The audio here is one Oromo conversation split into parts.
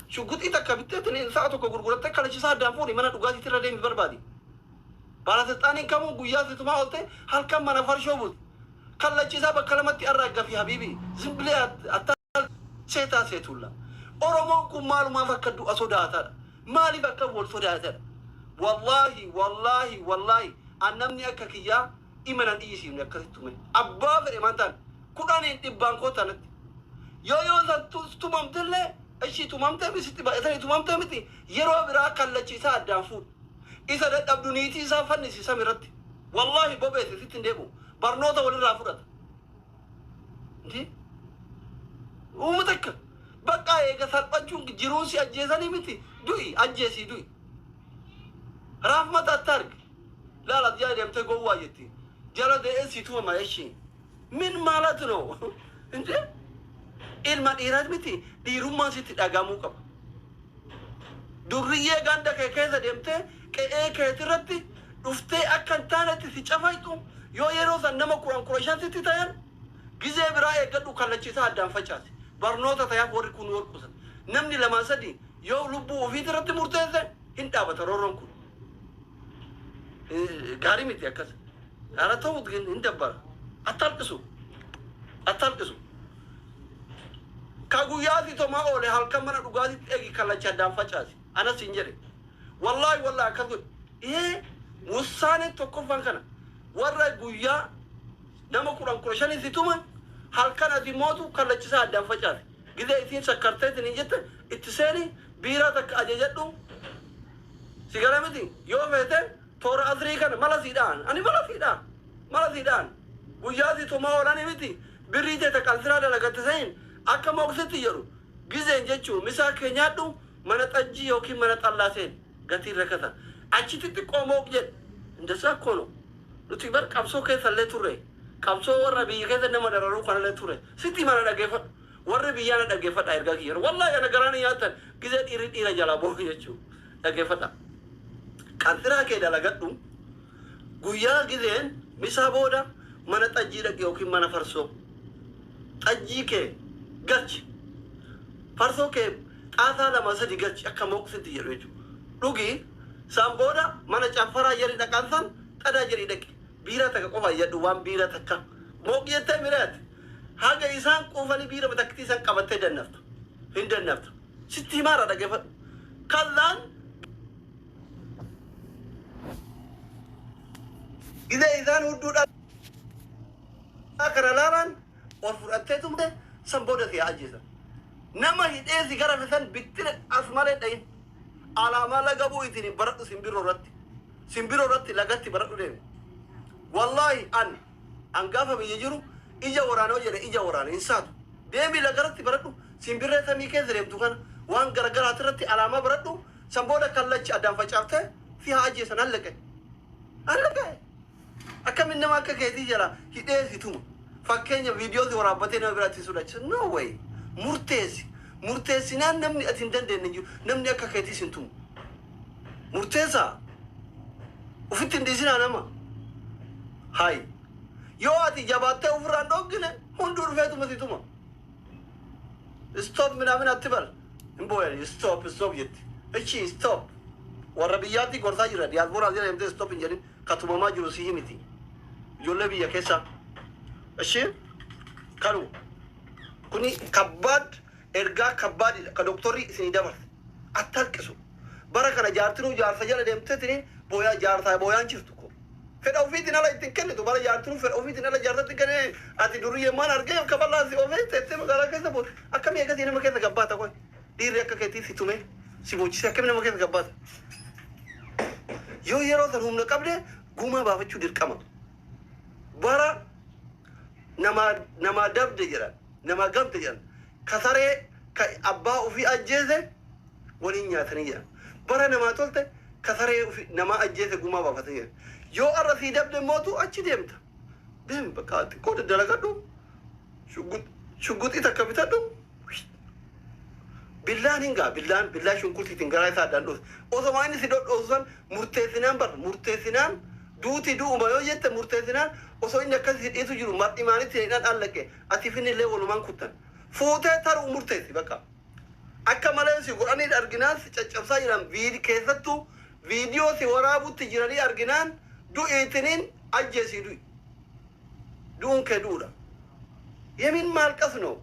Shugguxii takka bitteetiin sa'a tokko gurgurattee kalachisaa addaan fuudhi, mana dhugaatiitti irra deemi barbaadi. Baalasilxaaniin kamuu guyyaa situmaa oolte halkan mana farshoo bulti. Kallachisaa bakka lamatti arraaggafi habiibi. Zimbilee attaa seetaa seetulla. Oromoon kun maalumaaf akka du'a sodaatadha? Maaliif akka wal sodaatadha? Wallaahi, wallaahi, wallaahi, an namni akka kiyyaa ima nan dhiyyisiifne akkasitti tume. Abbaa fedhe maan ta'an kudhaniin dhibbaan koo tanatti. Yoo san tumamtellee, ishii tumamtee misitti baay'atanii tumamtee miti, yeroo biraa kallachiisaa addaan fuudhu. Isa dadhabdu niitii isaa fannisi samirratti. Wallaahi bobeesse sitti hin deebi'u. Barnoota walirraa fudhata. Inti uuma takka bakka eega salphachuun jiruun si ajjeesanii miti, du'i, ajjeesii du'i. Raaf mata argi. Laala jala deemtee gowwaa jetti. Jala dee'ee si tumama ishii. Min maalatu no? Inti ilma dhiiraat miti, dhiirummaan sitti dhagamuu qaba. Durriyyee ganda kee keessa deemtee qe'ee keetirratti dhuftee akka hin taanetti si cafayxu, yoo yeroo san nama 10 15 sitti tayan, gizee biraa eeggadhu, kallachiisaa addaan facaasi. Barnoota tayaaf warri kun wal qusata. Namni lamaa sadi yoo lubbuu ofiitirratti murteesse hin dhaabata roorroon kun. Gaarii miti akkas. Haala ta'u hin dabbara. Attalqisu. Attalqisu. Ka guyyaa si tomaa oole halkan mana dhugaatitti eegi, kallacha addaan facaasi. Anas hin jedhe. Wallaahi, wallaahi, akkas godhi. Ihee wusaaneen tokkoffaan kana, warra guyyaa nama 10 15 si tuman halkan ati mootu kallachisaa addaan facaasi. Gizee isiin sakkarteetiin hin jette itti seeni, biiraa takka ajajadhu. Si gala miti, yoo feete toora asrii kana mala sii dhahan. Ani mala sii dhahan. Mala sii dhahan. Guyyaa si tumaa oolanii miti, birrii teeta qansiraa dalagatte sahin akka mooksitti jedhu gizeen jechuun misaa kee nyaadhu, mana xajjii yookiin mana xallaa seeni, gatiin rakasa. Achitti xiqqoo mooq jedhe. Indasaa akkoono. Nuti bar qabsoo keessallee turre. Qabsoo warra biyya keessa nama dararuu kanallee turre. Sitti mana dhaggeeffadhu. Warri biyyaa na dhaggeeffadha ergaa kiyya. Wallaahi ana garaan nyaattan gizee dhiirri dhiira jalaa boo'u jechuudha. Dhaggeeffadha. Qansiraa kee dalagadhu. Guyyaa gizeen misaa booda mana xajjii dhaqi yookiin mana farsoo. Xajjii kee galchi. Farsoo kee xaasaa lama sadi galchi, akka mooqsitti jedhu jechuudha. Dhugi, san booda mana caffaraa jedhi dhaqan san xadaa jedhi dhaqi. Biiraa takka qofa jedhu, waan biiraa takka. Mooq jettee mireeti. Haga isaan quufanii biira takkitii san qabattee dannafta. Hin dannafta. Sitti himaarra dhaggeeffadhu. Kallaan gizee isaan hudduu dhalaa kana laalaan ol fudhattee tumte, san booda si haa ajjeesan. Nama hidhee si garafe san bittine as malee dhayin. Alaamaa laga bu'iitiin baradhu simbirroo irratti. Simbirroo irratti lagatti baradhu deemi. Wallaahi an gaafa biyya jiru ija waraanoo jedhe, ija waraana hin saatu. Deemi lagarratti baradhu, simbirree samii keessa deemtu kana waan garagaraati irratti alaamaa baradhu, san booda kallachi addaan facaaftee si haa ajjeesan, hallaqe. Hallaqe. Akkamiin nama akka keetii jala hidhee si tuma? Fakkeenya viidiyoo si waraabbatee nama biraatti si sodaachisa. No way. Murteessi. Murteessinaan namni ati hin dandeenye jiru. Namni akka keetii si hin tumu. Murteessaa. Ufitti hin dhiisinaa nama. Hayi. Yoo ati jabaattee ofirraa hin dhoggine, hunduu dhufeetuma si tuma. Stop ምናምን አትበል. Hin booyani. Stop, stop jetti. Ichi stop. Warra biyyaatti gorsaa jira. Diyaaspooraa jira deemtee stop hin jedhin, ka tumamaa jiru sihi miti. Ijoollee biyya keessaa. Ishi kanu. Kuni kabbaad ergaa kabbaadidha. Ka doktorri isinii dabarse. Attalqisu. Bara kana jaartinuu jaarsa jala deemteetiniin booyaa jaarsaa booyaan jirtu ko. Fedha ofiitiin ala ittiin kennitu, bara jaartinuu fedha ofiitiin ala jaarsatti kennee, ati duriyyee maal argee akka bal'aa si oofee teessee magaalaa keessa booda akkamii eegasii nama keessa gabbaata qoy. Dhiirri akka keetii si tumee si boochisee akkamii nama keessa gabbaata? Yoo yeroo san humna qabde gumaa baafachuu dirqama. Bara namaa namaa dabde jedhan, namaa gamte jedhan, ka saree ka abbaa ofii ajjeese waliin nyaatanii jedhan. Bara namaa tolte ka saree ofii namaa ajjeese gumaa baafatanii jedhan. Yoo arra sii dabde mootu achi deemta. Deemi, bakka xiqqoo daddalagadhu. Shugguxii takka bitadhu. Billaan hin gaa, billaan billaa shunkurtiitiin garaa isaa addaan dhoose. Osoma inni si dhodhoosu san murteessinaan, bar murteessinaan duuti du'uma yoo jette, murteessinaan osoo inni akkas si dhiitu jiru mar'imaanitti hidhan allaqe, ati finni illee walumaan kuttan. Fuutee taruu murteessi bakka. Akka malee si godhanii arginaan, si caccabsaa jiran, keessattuu viidiyoo si waraabutti jiranii arginaan, du'iitiniin ajjeesii du'i. Du'uun kee du'uudha. የምን ማልቀስ ነው?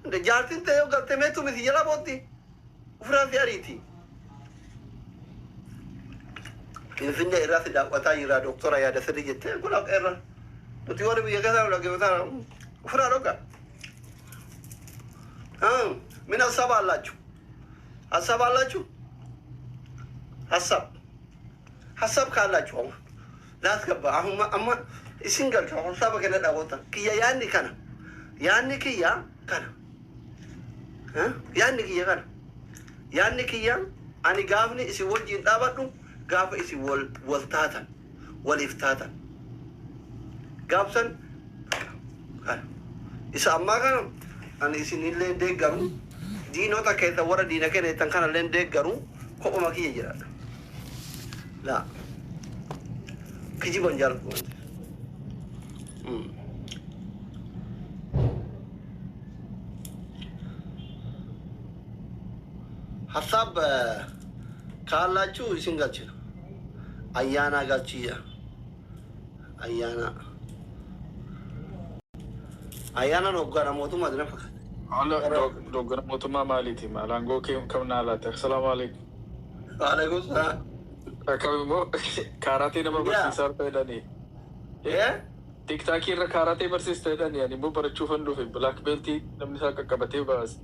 እንደ jaartiin ta'e yoo galtee meetu miti jala bootti ofirraa si ariiti. Finfinnee irraa si daawwataa jira doktora yaada sirrii jettee kun irra nuti warri biyya keessaa dhaggeeffataa ofirraa dhoga. ምን ሀሳብ አላችሁ? ሀሳብ አላችሁ? ሀሳብ ሀሳብ ካላችሁ አሁን ላስገባ። አሁን amma isin galcha ሀሳብ kennadha goota kiyya. Yaanni kana, yaanni kiyya kana, yaanni kiyya kana, yaanni kiyya ani gaafni isin wajjin dhaabadhu gaafa isin wal wal taatan, waliif taatan, gaafsan kana. Isa ammaa kana ani isinillee deeggaru, diinota keessa warra diina kennetan kanallee deeggaru, kophuma kiyya jiraadha. Laa, kijiban jaalladhu. ሀሳብ ካላችሁ isin galchina. Ayyaana galchiyya. Ayyaana. Ayyaanaan hoggana mootummaa dina fakkaata. Haala doggora mootummaa maaliiti? Maal aangoo kam naa laata? Asalaamu alaikum. Waalaikum salaam. Akkam immoo kaaraatee nama barsiisaa jedhanii. TikTokii irra kaaraatee barsiista jedhanii, ani immoo barachuufan dhufe, black beltii namni isaa qaqqabatee baase.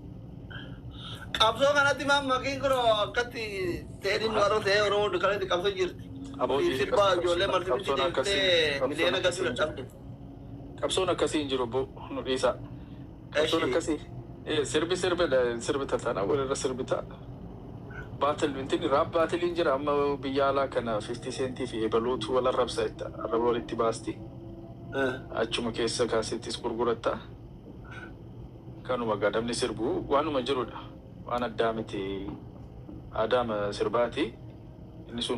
Qabsoo kanatti maam makiin kun akkatti ta'ee inni warra ta'ee Oromoo dukkanatti qabsoo jirti. Sirba ijoollee marti Qabsoon akkasii deemtee miliyoona qabsoon galchuu akkasii hin jiru. dadhabde. Qabsoon akkasii hin jiru bo nu dhiisaa. Qabsoon akkasii sirbi sirbidha, sirbi tattaanaa walirra sirbita. Battle intin rap battleiin jira amma biyya alaa kana, 50 Centii fi ebaluutu wal arrabsa jetta, arraba walitti baasti. Achuma keessa kaasettis gurguratta. Kanuma gadamni sirbu waanuma jirudha. Waan addaa miti, aadaama sirbaati. Inni sun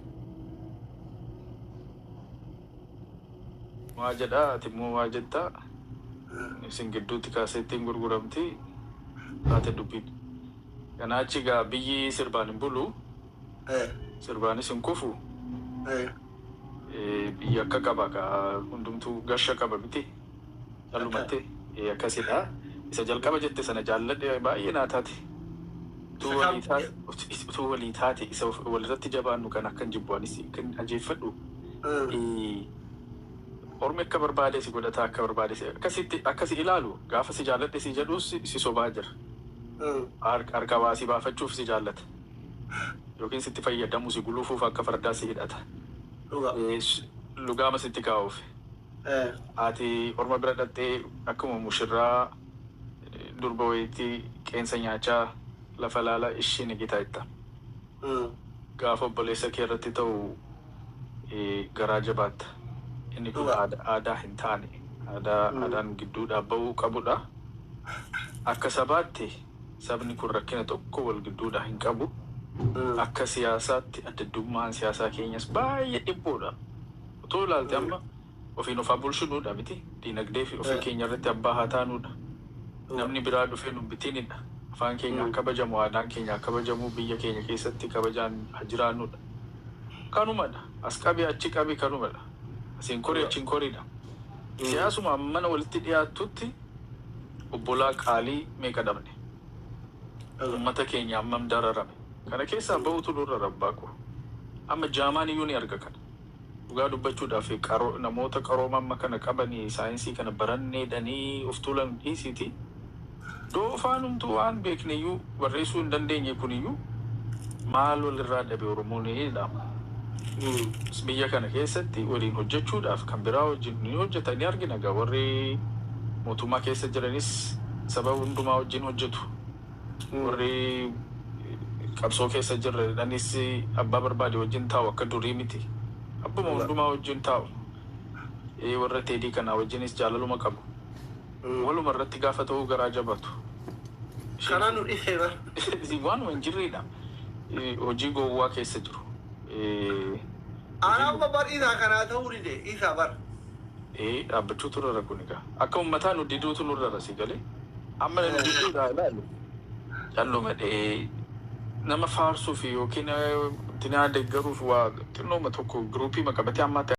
waa jedha, ati immoo waa jetta. Isin gidduutti kaasettiin gurguramti, taate dubbiin. Kanaa achi gaa biyyi sirbaan hin bulu, sirbaanis hin kufu. Biyya akka qaba gaa, hundumtuu gasha qaba miti. Callumatte akkasidha. Isa jalqaba jette sana jaalladhe, baay'ee naa taate. Utuu walii taate, isa walirratti jabaannu kan akkan jibbu anis kan ajeeffadhu. Ormi akka barbaade si godhata, akka barbaade si akkasitti akkasi ilaalu, gaafa si jaalladhe si jedhus si sobaa jira. Harka baasii baafachuuf si jaallata. Yookiin sitti fayyadamu, si gulufuuf akka fardaa si hidhata. Lugaama sitti kaa'uuf. Ati orma bira dhattee akkuma mushirraa durba wayiitti qeensa nyaachaa lafa laala ishii ni gitaa jetta. Gaafa obboleessa kee irratti ta'u garaa jabaatta. Inni kun aadaa hin taane, aadaa aadaan gidduudhaa bahuu qabudha. Akka sabaatti sabni kun rakkina tokko wal gidduudhaa hin qabu. Akka siyaasaatti addaddummaan siyaasaa keenyas baay'ee dhiphoodha. Otoo ilaalte amma ofiin ofaa bulchinuudha miti. Diinagdee fi ofii keenya irratti abbaa haa taanuudha. Namni biraa dhufee nu bitinidha. Afaan keenya akka kabajamu, aadaan keenya akka kabajamu, biyya keenya keessatti kabajaan haa jiraannudha. Kanumadha. As qabi, achi qabi, kanumadha. Asiin kori, achiin koriidha. Siyaasuma mana walitti dhiyaattutti obbolaa qaalii meeqa dhabne? Uummata keenya hammam dararame? Kana keessaa bahutu nurra rabbaa koo. Amma jaamaan iyyuu ni arga kana. Dhugaa dubbachuudhaaf namoota qarooma amma kana qabanii, saayinsii kana baranneedhanii of tuulan dhiisiiti. Doofaanumtuu waan beekne iyyuu barreessuu hin dandeenye kuniyyuu maal walirraa dhabe Oromoon jedhama. Biyya kana keessatti waliin hojjechuudhaaf kan biraa wajjin ni hojjeta, ni argina egaa, warri mootummaa keessa jiranis saba hundumaa wajjin hojjetu. Warri qabsoo keessa jirranis abbaa barbaade wajjin taa'u, akka durii miti. Abbuma hundumaa wajjin taa'u. Warra teedii kanaa wajjinis jaalaluma qabu. Waluma irratti gaafa ta'uu garaa jabatu. Kanaan nu dhihee bara. Waanuma hin jirredha. Hojii gowwaa keessa jiru. Anaan bar isaa kanaa ta'uu dide isaa bar. Dhaabbachuutu nurra kun egaa. Akka uummataa nu diduutu nurra si galee. Amma nu diduudha ilaalu. Calluma dhee nama faarsuu fi yookiin tinaa deeggaruuf waa xinnooma tokko group maqabatee amma.